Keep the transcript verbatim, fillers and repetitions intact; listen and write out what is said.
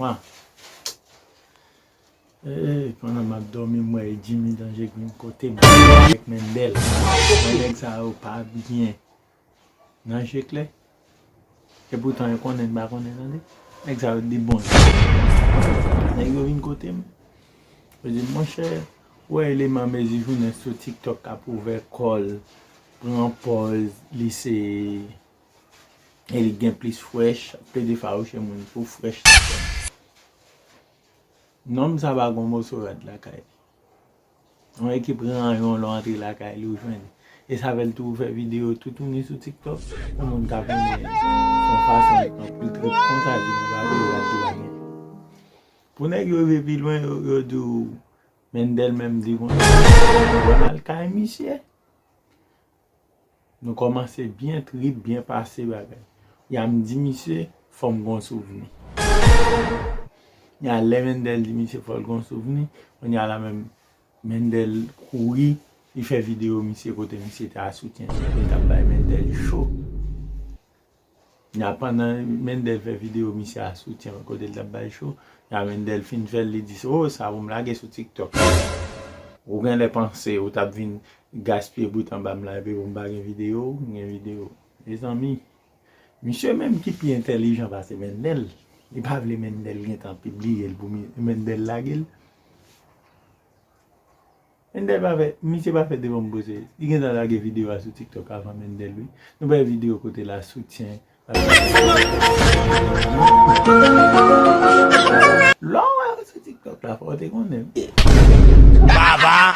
Mwa. Ee, pandan m ap dòmi, m wè Jimmy Danje k vin kote m avèk Mendel. Bon, nèg sa yo pa byen. Nan je klè. Epoutan, yo konnen n pa konnen, tande. Nèg sa yo di bon. Nèg yo vin kote m. Yo di, monchè, ou wè eleman mezi jounen sou TikTok k ap ouvè kò l, pran pòz, li se, e li gen plis frèch, ap plede fawouche moun pou frèch li fè. Nonm sa pa gon moso rad lakay li. Yon ekip ranyon lè w antre lakay li, ou jwenn li. E sa fè l tou fè videyo toutouni sou TikTok. Pou moun ka konnen, se yon fason li pran pil trip konsa, epi li pa vle rad li pa gen. Pou nèg yo rive pi lwen, yo, yo di w, Mendel menm di konsa, w al kay misye. Nou kòmanse byen trip, byen pase bagay. Ya m di misye, fò m gon souvni. Ya lè Mendel di misye fò l gon souvni, kounye a la menm Mendel kouri, li fè videyo misye kote misye te a soutyen, li t ap bay Mendel cho. Ya pandan Mendel fè videyo misye a soutyen kote l t ap bay cho, ya Mendel fin fè l, li di, o, sa pou m lage sou TikTok. Ou genlè panse ou t ap vin gaspiye bout anba m la, epi pou m pa gen videyo, m gen videyo. Mezanmi, misye menm ki pi entèlijan pase Mendel. Li pa vle Mendel gentan pibliye l pou mi-, Mendel lage l. Mendel pa fè, misye pa fè devan m poze. Li gentan lage videyo a sou TikTok avan Mendel, wi. Nou bay videyo kote l a soutyen. Lè w wè sou TikTok la, fò w te konnen. Baba!